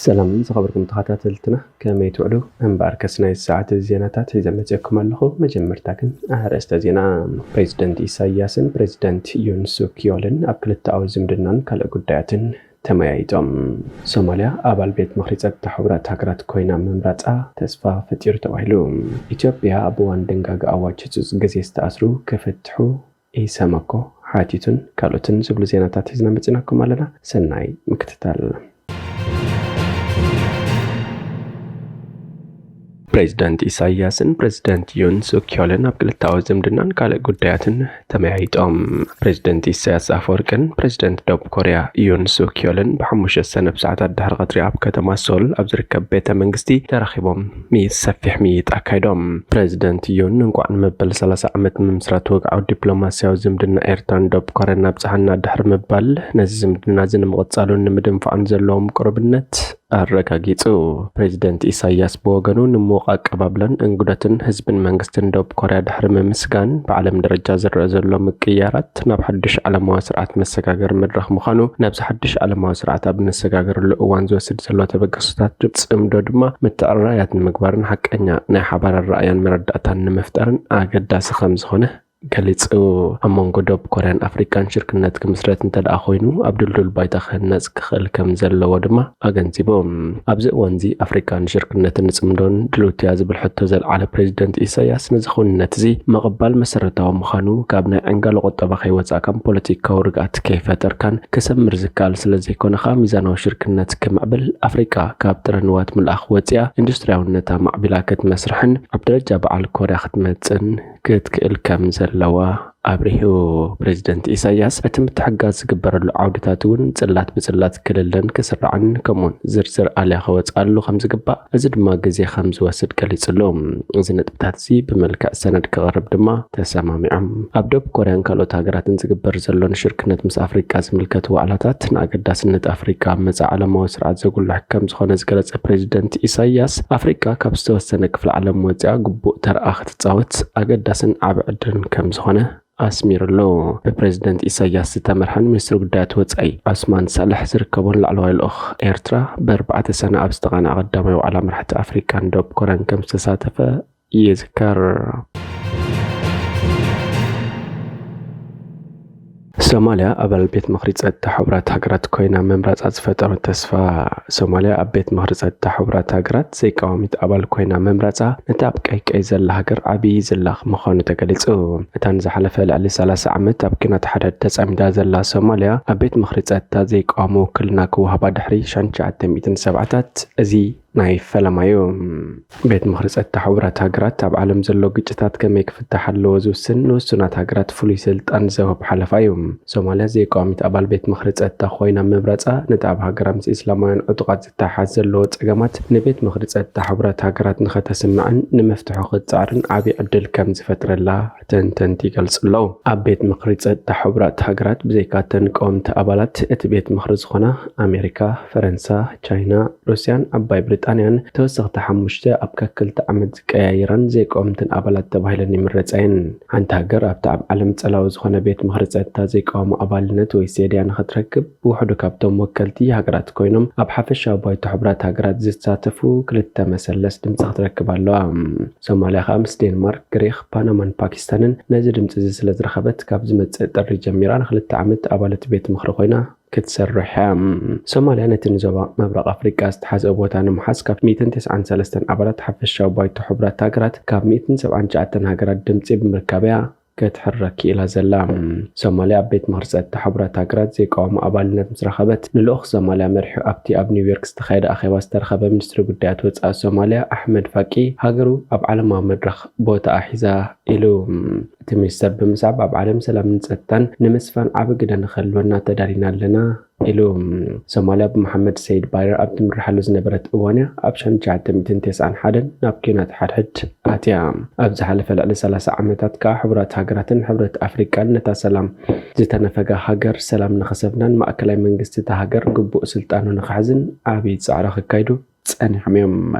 ሰላም ዝኸበርኩም ተኸታተልትና፣ ከመይ ትውዕሉ? እምበኣርከስ ናይ ሰዓት ዜናታት ሒዘ መፂኦኩም ኣለኹ። መጀመርታ ግን ኣርእስተ ዜና። ፕሬዚደንት ኢሳያስን ፕሬዚደንት ዩን ሱክ ዮልን ኣብ ክልተኣዊ ዝምድናን ካልእ ጉዳያትን ተመያይጦም። ሶማልያ ኣባል ቤት ምኽሪ ጸጥታ ሕቡራት ሃገራት ኮይና ምምራጻ ተስፋ ፈጢሩ ተባሂሉ። ኢትዮጵያ ኣብ እዋን ድንጋገ ኣዋጅ ህጹጽ ግዜ ዝተኣስሩ ክፍትሑ ኢሰመኮ ሓቲቱን ካልኦትን ዝብሉ ዜናታት ሒዝና መጺናኩም ኣለና። ሰናይ ምክትታል። ፕሬዚደንት ኢሳያስን ፕሬዚደንት ዩን ሱክ ዮልን ኣብ ክልተኣዊ ዝምድናን ካልእ ጉዳያትን ተመያይጦም። ፕሬዚደንት ኢሳያስ ኣፈወርቅን ፕሬዚደንት ደቡብ ኮርያ ዩን ሱክ ዮልን ብሓሙሽተ ሰነፍ ሰዓታት ድሕሪ ቀትሪ ኣብ ከተማ ሶል ኣብ ዝርከብ ቤተ መንግስቲ ተራኺቦም ምይ-፣ ሰፊሕ ምይይጥ ኣካይዶም። ፕሬዚደንት ዩን እንቋዕ ንመበል ሰላሳ ዓመት ምምስራት ወግዓዊ ዲፕሎማስያዊ ዝምድና ኤርትራን ደቡብ ኮርያን ኣብጽሓና ድሕሪ ምባል፣ ነዚ ዝምድና እዚ ንምቕጻሉን ንምድንፋዑን ዘለዎም ቅሩብነት ኣረጋጊጹ። ፕሬዚደንት ኢሳያስ ብወገኑ፣ ንምዉቕ ኣቀባብላን እንግዶትን ህዝብን መንግስትን ደቡብ ኮርያ ድሕሪ ምምስጋን፣ ብዓለም ደረጃ ዝረኣ ዘሎ ምቅይያራት ናብ ሓድሽ ዓለማዊ ስርዓት መሰጋገሪ መድረኽ ምዃኑ፣ ናብዚ ሓድሽ ዓለማዊ ስርዓት ኣብ እንሰጋገረሉ እዋን ዝወስድ ዘሎ ተበገሶታት ጽምዶ ድማ ምትዕርራያት ንምግባርን ሓቀኛ ናይ ሓባር ኣረኣእያን መረዳእታን ንምፍጣርን ኣገዳሲ ከም ዝኾነ ገሊጹ። ኣብ መንጎ ደቡብ ኮርያን ኣፍሪቃን ሽርክነት ክምስረት እንተ ደኣ ኮይኑ፣ ኣብ ድልዱል ባይታ ክህነጽ ክኽእል ከም ዘለዎ ድማ ኣገንዚቡ። ኣብዚ እዋንዚ ኣፍሪቃ ንሽርክነትን ንጽምዶን ድልውቲ እያ ዝብል ሕቶ ዘልዓለ ፕሬዚደንት ኢሳያስ፣ ነዚ ክውንነት እዚ ምቕባል መሰረታዊ ምዃኑ፣ ካብ ናይ ዕንጋሎ ቁጠባ ከይወጻእካ ፖለቲካዊ ርግኣት ከይፈጠርካን ክሰምር ዝከኣል ስለ ዘይኮነ ከኣ፣ ሚዛናዊ ሽርክነት ክምዕብል፣ ኣፍሪቃ ካብ ጥረ ንዋት ምልኣኽ ወጺኣ ኢንዱስትሪያውነታ ማዕቢላ ክትመስርሕን ኣብ ደረጃ በዓል ኮርያ ክትመጽእን ክትክእል ከም ዘለዋ ኣብሪሁ። ፕሬዚደንት ኢሳያስ፣ እቲ ምትሕግጋዝ ዝግበረሉ ዓውድታት እውን ጽላት ብጽላት ክልለን ክስራዕን፣ ከምኡውን ዝርዝር ኣልያ ክወጽኣሉ ከም ዝግባእ፣ እዚ ድማ ግዜ ከም ዝወስድ ገሊጹ ኣሎ። እዚ ነጥብታት እዚ ብመልክዕ ሰነድ ክቐርብ ድማ ተሰማሚዖም። ኣብ ደቡብ ኮርያን ካልኦት ሃገራትን ዝግበር ዘሎ ንሽርክነት ምስ ኣፍሪቃ ዝምልከት ዋዕላታት፣ ንኣገዳስነት ኣፍሪቃ ኣብ መጻኢ ዓለማዊ ስርዓት ዘጉልሕ ከም ዝኾነ ዝገለጸ ፕሬዚደንት ኢሳያስ፣ ኣፍሪቃ ካብ ዝተወሰነ ክፍለ ዓለም ወጺኣ ግቡእ ተርኣ ክትጻወት ኣገዳስን ዓቢ ዕድልን ከም ዝኾነ ኣስሚሩሉ። ብፕሬዚደንት ኢሳያስ ዝተመርሐን ሚኒስትሪ ጉዳያት ወጻኢ ዑስማን ሳልሕ ዝርከቦን ላዕለዋይ ልኡኽ ኤርትራ፣ ብኣርባዕተ ሰነ ኣብ ዝተቓንዐ ቀዳማይ ዋዕላ መራሕቲ ኣፍሪቃን ደቡብ ኮርያን ከም ዝተሳተፈ ይዝከር። ሶማልያ ኣባል ቤት ምኽሪ ጸጥታ ሕቡራት ሃገራት ኮይና ምምራጻ ዝፈጠሮ ተስፋ። ሶማልያ ኣብ ቤት ምኽሪ ጸጥታ ሕቡራት ሃገራት ዘይቃዋሚት ኣባል ኮይና ምምራጻ፣ ነታ ኣብ ቀይቀይ ዘላ ሃገር ዓቢ ዝላኽ ምዃኑ ተገሊጹ። እታ ንዝሓለፈ ልዕሊ ሰላሳ ዓመት ኣብ ኲናት ሓድሕድ ተጸሚዳ ዘላ ሶማልያ፣ ኣብ ቤት ምኽሪ ጸጥታ ዘይቃወም ውክልና ክወሃባ ድሕሪ ሸንሸዓተ ሚእትን ሰብዓታት፣ እዚ ናይ ፈለማ እዩ። ቤት ምኽሪ ጸጥታ ሕቡራት ሃገራት ኣብ ዓለም ዘሎ ግጭታት ከመይ ክፍታሕ ኣለዎ ዝውስን ንውሱናት ሃገራት ፍሉይ ስልጣን ዘውህብ ሓለፋ እዩ። ሶማልያ ዘይቃዋሚት ኣባል ቤት ምኽሪ ጸጥታ ኮይና ምምራጻ፣ ነቲ ኣብ ሃገራ ምስ እስላማውያን ዕጡቓት ዝተሓሓዝ ዘለዎ ጸገማት ንቤት ምኽሪ ጸጥታ ሕቡራት ሃገራት ንኸተስምዕን ንምፍትሑ ክትጻዕርን ዓቢ ዕድል ከም ዝፈጥረላ ተንተንቲ ይገልጹ ኣለዉ። ኣብ ቤት ምኽሪ ጸጥታ ሕቡራት ሃገራት ብዘይካ እተን ቀወምቲ ኣባላት፣ እቲ ቤት ምኽሪ ዝኾና ኣሜሪካ፣ ፈረንሳ፣ ቻይና፣ ሩስያን ዓባይ ብሪጣንያን ተወሰኽቲ ሓሙሽተ ኣብ ከክልተ ዓመት ዝቀያየራን ዘይቀወምትን ኣባላት ተባሂለን ይምረጻ እየን። ሓንቲ ሃገር ኣብቲ ኣብ ዓለም ጸላዊ ዝኾነ ቤት ምኽሪ ጸጥታ ዘይቃወሙ ኣባልነት ወይ ሴድያ ንኽትረክብ፣ ብውሕዱ ካብቶም ወከልቲ ሃገራት ኮይኖም ኣብ ሓፈሻዊ ባይቶ ሕቡራት ሃገራት ዝሳተፉ ክልተ መሰለስ ድምጺ ክትረክብ ኣለዋ። ሶማልያ ከኣ ምስ ዴንማርክ፣ ግሪኽ፣ ፓናማን ፓኪስታንን ነዚ ድምጺ እዚ ስለ ዝረኸበት፣ ካብ ዝመጽእ ጥሪ ጀሚራ ንኽልተ ዓመት ኣባል እቲ ቤት ምኽሪ ኮይና ክትሰርሕ እያ። ሶማልያ ነቲ ንዞባ ምብራቕ ኣፍሪቃ ዝተሓዝኦ ቦታ ንምሓዝ፣ ካብ ሚእትን ተስዓን ሰለስተን ኣባላት ሓፈሻዊ ባይቶ ሕቡራት ሃገራት፣ ካብ ሚእትን ሰብዓን ትሽዓተን ሃገራት ድምጺ ብምርካብ እያ ክትሕረ ክኢላ ዘላ። ሶማልያ ኣብ ቤት ምኽሪ ጸጥታ ሕቡራት ሃገራት ዘይቃወሙ ኣባልነት ምስ ረኸበት፣ ንልኡኽ ሶማልያ መሪሑ ኣብቲ ኣብ ኒውዮርክ ዝተኻየደ ኣኼባ ዝተረኸበ ሚኒስትሪ ጉዳያት ወጻኢ ሶማልያ ኣሕመድ ፋቂ፣ ሃገሩ ኣብ ዓለማዊ መድረኽ ቦታኣ ሒዛ ኢሉ። እቲ ሚኒስተር ብምስዓብ፣ ኣብ ዓለም ሰላምን ጸጥታን ንምስፋን ዓቢ ግደ ንኽህልወና ተዳሊና ኣለና ኢሉ። ሶማልያ ብመሓመድ ሰይድ ባረር ኣብ ትምርሓሉ ዝነበረት እዋን እያ ኣብ ሸንሸዓተ ሚእትን ተስዓን ሓደን ናብ ኲናት ሓድሕድ ኣትያ። ኣብ ዝሓለፈ ልዕሊ ሰላሳ ዓመታት ከኣ ሕቡራት ሃገራትን ሕብረት ኣፍሪቃን ነታ ሰላም ዝተነፈጋ ሃገር ሰላም ንኸሰፍናን ማእከላይ መንግስቲ እታ ሃገር ግቡእ ስልጣኑ ንኽሕዝን ዓቢ ጻዕሪ ከካይዱ ጸኒሖም እዮም።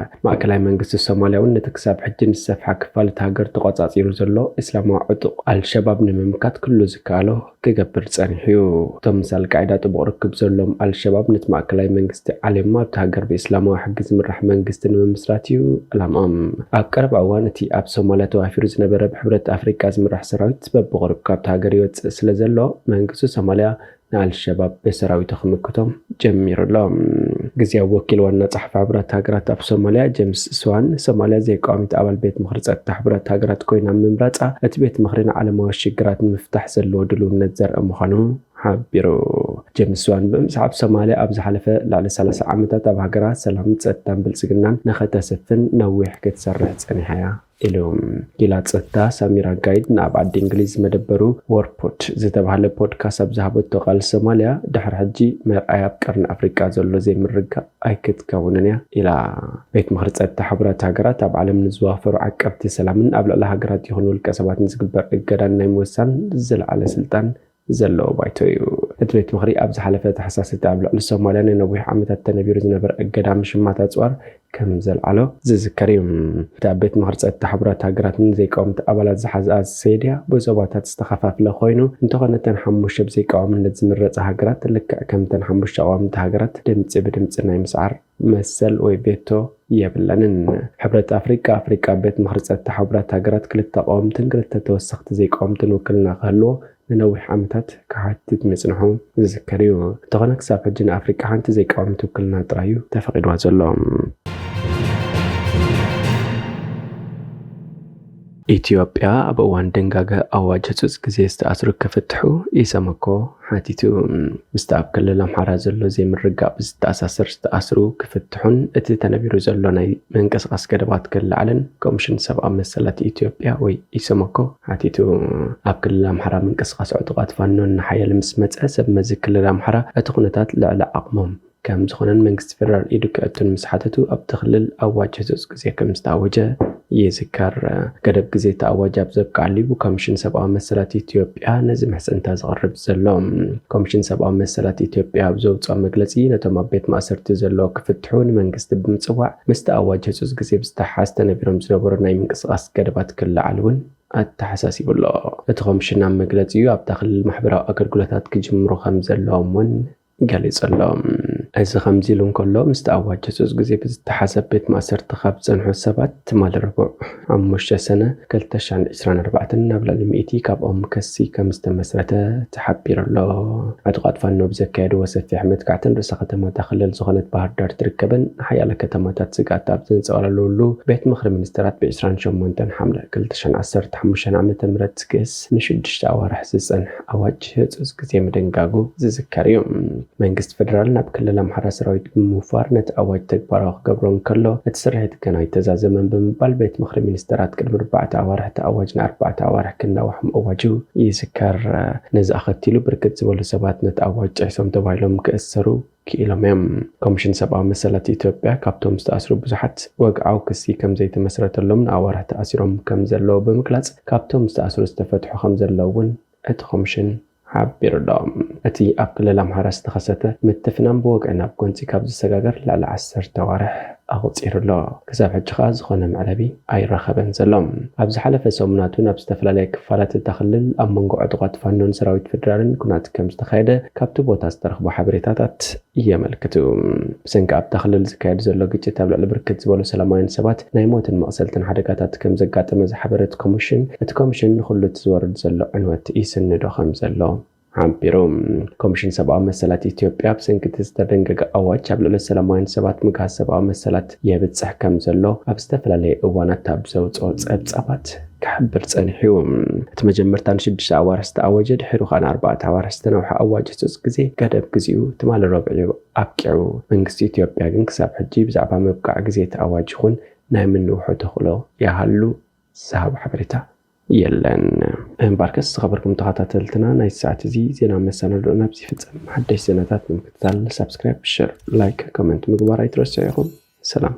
ማእከላይ መንግስቲ ሶማልያ እውን ነቲ ክሳብ ሕጂ ንዝሰፍሐ ክፋል እቲ ሃገር ተቖጻጺሩ ዘሎ እስላማዊ ዕጡቕ ኣልሸባብ ንምምካት ክሉ ዝከኣሎ ክገብር ጸኒሑ እዩ። እቶም ምስ ኣልቃዒዳ ጥቡቕ ርክብ ዘለዎም ኣልሸባብ ነቲ ማእከላይ መንግስቲ ዓልዮሞ ኣብቲ ሃገር ብእስላማዊ ሕጊ ዝምራሕ መንግስቲ ንምምስራት እዩ ዕላምኦም። ኣብ ቀረባ እዋን እቲ ኣብ ሶማልያ ተዋፊሩ ዝነበረ ብሕብረት ኣፍሪቃ ዝምራሕ ሰራዊት በብቑሩብ ካብቲ ሃገር ይወጽእ ስለ ዘሎ መንግስቲ ሶማልያ ንኣልሸባብ ብሰራዊቱ ክምክቶም ጀሚሩ ኣሎ። ግዝያዊ ወኪል ዋና ጸሓፊ ሕቡራት ሃገራት ኣብ ሶማልያ ጀምስ ስዋን ሶማልያ ዘይቃዋሚት ኣባል ቤት ምኽሪ ጸጥታ ሕቡራት ሃገራት ኮይና ምምራጻ እቲ ቤት ምኽሪ ንዓለማዊ ሽግራት ንምፍታሕ ዘለዎ ድልውነት ዘርኢ ምዃኑ ሓቢሩ። ጀምስ ስዋን ብምስሓብ ሶማልያ ኣብ ዝሓለፈ ልዕሊ ሰላሳ ዓመታት ኣብ ሃገራ ሰላም፣ ጸጥታን ብልጽግናን ንኸተስፍን ነዊሕ ክትሰርሕ ጸኒሓ እያ ኢሉ። ኪላ ጸጥታ ሳሚራ ጋይድ ንኣብ ዓዲ እንግሊዝ መደበሩ ዎርፖድ ዝተባህለ ፖድካስት ኣብ ዝሃበቶ ቃል ሶማልያ ድሕሪ ሕጂ መርኣያ ኣብ ቀርኒ ኣፍሪቃ ዘሎ ዘይምርግጋእ ኣይክትከውንን እያ ኢላ። ቤት ምኽሪ ጸጥታ ሕቡራት ሃገራት ኣብ ዓለም ንዝዋፈሩ ዓቀብቲ ሰላምን ኣብ ልዕሊ ሃገራት ይኹን ውልቀ ሰባትን ዝግበር እገዳን ናይ ምውሳን ዝለዓለ ስልጣን ዘለዎ ባይቶ እዩ። እቲ ቤት ምኽሪ ኣብ ዝሓለፈ ታሕሳስ እቲ ኣብ ልዕሊ ሶማልያ ንነዊሕ ዓመታት ተነቢሩ ዝነበረ እገዳ ምሽማት ኣጽዋር ከም ዘልዓሎ ዝዝከር እዩ። እቲ ኣብ ቤት ምኽሪ ጸጥታ ሕቡራት ሃገራት ንዘይቀወምቲ ኣባላት ዝሓዝኣ ሰድያ ብዞባታት ዝተኸፋፍለ ኮይኑ፣ እንተኾነ እተን ሓሙሽተ ብዘይቀዋምነት ዝምረጻ ሃገራት ልክዕ ከምተን ሓሙሽተ ቀዋምቲ ሃገራት ድምጺ ብድምጺ ናይ ምስዓር መሰል ወይ ቬቶ የብለንን። ሕብረት ኣፍሪቃ፣ ኣፍሪቃ ቤት ምኽሪ ጸጥታ ሕቡራት ሃገራት ክልተ ቀወምትን ክልተ ተወሰኽቲ ዘይቀወምትን ውክልና ክህልዎ ንነዊሕ ዓመታት ክሓትት ምጽንሑ ዝዝከር እዩ። እንተኾነ ክሳብ ሕጂ ንኣፍሪቃ ሓንቲ ዘይቀወምቲ ውክልና ጥራይ እዩ ተፈቒድዋ ዘሎ። ኢትዮጵያ ኣብ እዋን ድንጋገ ኣዋጅ ህጹጽ ግዜ ዝተኣስሩ ክፍትሑ ኢሰመኮ ሓቲቱ። ምስቲ ኣብ ክልል ኣምሓራ ዘሎ ዘይምርግጋእ ብዝተኣሳሰር ዝተኣስሩ ክፍትሑን እቲ ተነቢሩ ዘሎ ናይ ምንቅስቓስ ገደባት ክለዓልን ኮሚሽን ሰብኣዊ መሰላት ኢትዮጵያ ወይ ኢሰመኮ ሓቲቱ። ኣብ ክልል ኣምሓራ ምንቅስቓስ ዕጡቓት ፋኖ እናሓየለ ምስ መጸ፣ ሰብ መዚ ክልል ኣምሓራ እቲ ኩነታት ልዕሊ ዓቕሞም ከም ዝኾነን መንግስቲ ፌደራል ኢዱ ከእቱን ምስ ሓተቱ፣ ኣብቲ ክልል ኣዋጅ ህጹጽ ግዜ ከም ዝተኣወጀ ይዝከር። ገደብ ግዜ እቲ ኣዋጅ ኣብ ዘብቅዓሉ እዩ ብኮሚሽን ሰብኣዊ መሰላት ኢትዮጵያ ነዚ ምሕጽንታ ዘቕርብ ዘሎ። ኮሚሽን ሰብኣዊ መሰላት ኢትዮጵያ ኣብ ዘውጽኦ መግለጺ፣ ነቶም ኣብ ቤት ማእሰርቲ ዘለዉ ክፍትሑ ንመንግስቲ ብምጽዋዕ፣ ምስቲ ኣዋጅ ህጹጽ ግዜ ብዝተሓሓዝ ተነቢሮም ዝነበሩ ናይ ምንቅስቓስ ገደባት ክለዓል እውን ኣተሓሳሲቡ ኣሎ። እቲ ኮሚሽን ኣብ መግለጺኡ፣ ኣብታ ክልል ማሕበራዊ ኣገልግሎታት ክጅምሩ ከም ዘለዎም እውን ገሊጹ ኣሎ። እዚ ከምዚ ኢሉ እንከሎ፣ ምስቲ ኣዋጅ ህጹጽ ግዜ ብዝተሓዝ ኣብ ቤት ማእሰርቲ ካብ ዝጸንሑ ሰባት፣ ትማሊ ረቡዕ ሓሙሽተ ሰነ ክልተ ሽሕን ዕስራን ኣርባዕተን ናብ ልዕሊ ሚእቲ ካብኦም ክሲ ከም ዝተመስረተ ተሓቢሩ ኣሎ። ዕጡቓት ፋኖ ብዘካየድዎ ሰፊሕ መጥቃዕትን ርእሰ ከተማታ ክልል ዝኾነት ባህር ዳር ትርከበን ሓያለ ከተማታት ስግኣት ኣብ ዘንጸባረሉሉ፣ ቤት ምኽሪ ሚኒስተራት ብ ዕስራን ሸሞንተን ሓምለ ክልተ ሽሕን ዓሰርተ ሓሙሽተን ዓመተ ምህረት ክስ ንሽዱሽተ ኣዋርሕ ዝጸንሕ ኣዋጅ ህጹጽ ግዜ ምድንጋጉ ዝዝከር እዩ። መንግስቲ ፌደራል ናብ ክልል ኣምሓራ ሰራዊት ብምውፋር ነቲ ኣዋጅ ተግባራዊ ክገብሮ እንከሎ፣ እቲ ስርሒት ገና ኣይተዛዘመን ብምባል፣ ቤት ምኽሪ ሚኒስተራት ቅድሚ ኣርባዕተ ኣዋርሕ እቲ ኣዋጅ ንኣርባዕተ ኣዋርሕ ክናዋሕ ምእዋጁ ይዝከር። ነዚ ኣኸቲሉ፣ ብርክት ዝበሉ ሰባት ነቲ ኣዋጅ ጥሒሶም ተባሂሎም ክእሰሩ ክኢሎም እዮም። ኮሚሽን ሰብኣዊ መሰላት ኢትዮጵያ ካብቶም ዝተኣስሩ ብዙሓት ወግዓዊ ክሲ ከም ዘይተመስረተሎም፣ ንኣዋርሕ ተኣሲሮም ከም ዘለዉ ብምግላጽ፣ ካብቶም ዝተኣስሩ ዝተፈትሑ ከም ዘለዉ እውን እቲ ኮሚሽን ሓቢሩ ኣሎ። እቲ ኣብ ክልል ኣምሓራ ዝተኸሰተ ምትፍናን ብወግዒ ናብ ጎንጺ ካብ ዝሰጋገር ልዕሊ ዓሰርተ ኣዋርሕ ኣቑጺሩ ኣሎ። ክሳብ ሕጂ ከኣ ዝኾነ መዕለቢ ኣይረኸበን ዘሎ። ኣብ ዝሓለፈ ሰሙናት እውን ኣብ ዝተፈላለየ ክፋላት እታ ክልል ኣብ መንጎ ዕጡቓት ፋኖን ሰራዊት ፌደራልን ኩናት ከም ዝተኻየደ ካብቲ ቦታ ዝተረኽቡ ሓበሬታታት የመልክቱ። ብሰንኪ ኣብታ ክልል ዝካየድ ዘሎ ግጭት ኣብ ልዕሊ ብርክት ዝበሉ ሰላማውያን ሰባት ናይ ሞትን መቕሰልትን ሓደጋታት ከም ዘጋጠመ ዝሓበረ እቲ ኮሚሽን፣ እቲ ኮሚሽን ንኹሉ እቲ ዝወርድ ዘሎ ዕንወት ይስንዶ ከም ዘሎ ሓቢሩ። ኮሚሽን ሰብኣዊ መሰላት ኢትዮጵያ ብሰንኪ እቲ ዝተደንገገ ኣዋጅ ኣብ ልዕሊ ሰላማውያን ሰባት ምግሃስ ሰብኣዊ መሰላት የብጽሕ ከም ዘሎ ኣብ ዝተፈላለየ እዋናት ኣብ ዘውጽኦ ጸብጻባት ክሕብር ጸኒሑ እዩ። እቲ መጀመርታ ንሽዱሽተ ኣዋርሕ ዝተኣወጀ፣ ድሒሩ ከኣ ንኣርባዕተ ኣዋርሕ ዝተነውሐ ኣዋጅ ህጹጽ ግዜ ገደብ ግዜኡ ትማሊ ረቡዕ እዩ ኣብቂዑ። መንግስቲ ኢትዮጵያ ግን ክሳብ ሕጂ ብዛዕባ ምብቃዕ ግዜ እቲ ኣዋጅ ይኹን ናይ ምንውሑ ተኽእሎ ይሃሉ ዝሃቦ ሓበሬታ የለን። እምበኣርከስ ዝኸበርኩም ተኸታተልትና፣ ናይ ሰዓት እዚ ዜና መሰናድኦና ኣብዚ ይፍጸም። ሓደሽ ዜናታት ንምክትታል ሳብስክራይብ፣ ሸር፣ ላይክ፣ ኮመንት ምግባር ኣይትረስዑ ኢኹም። ሰላም።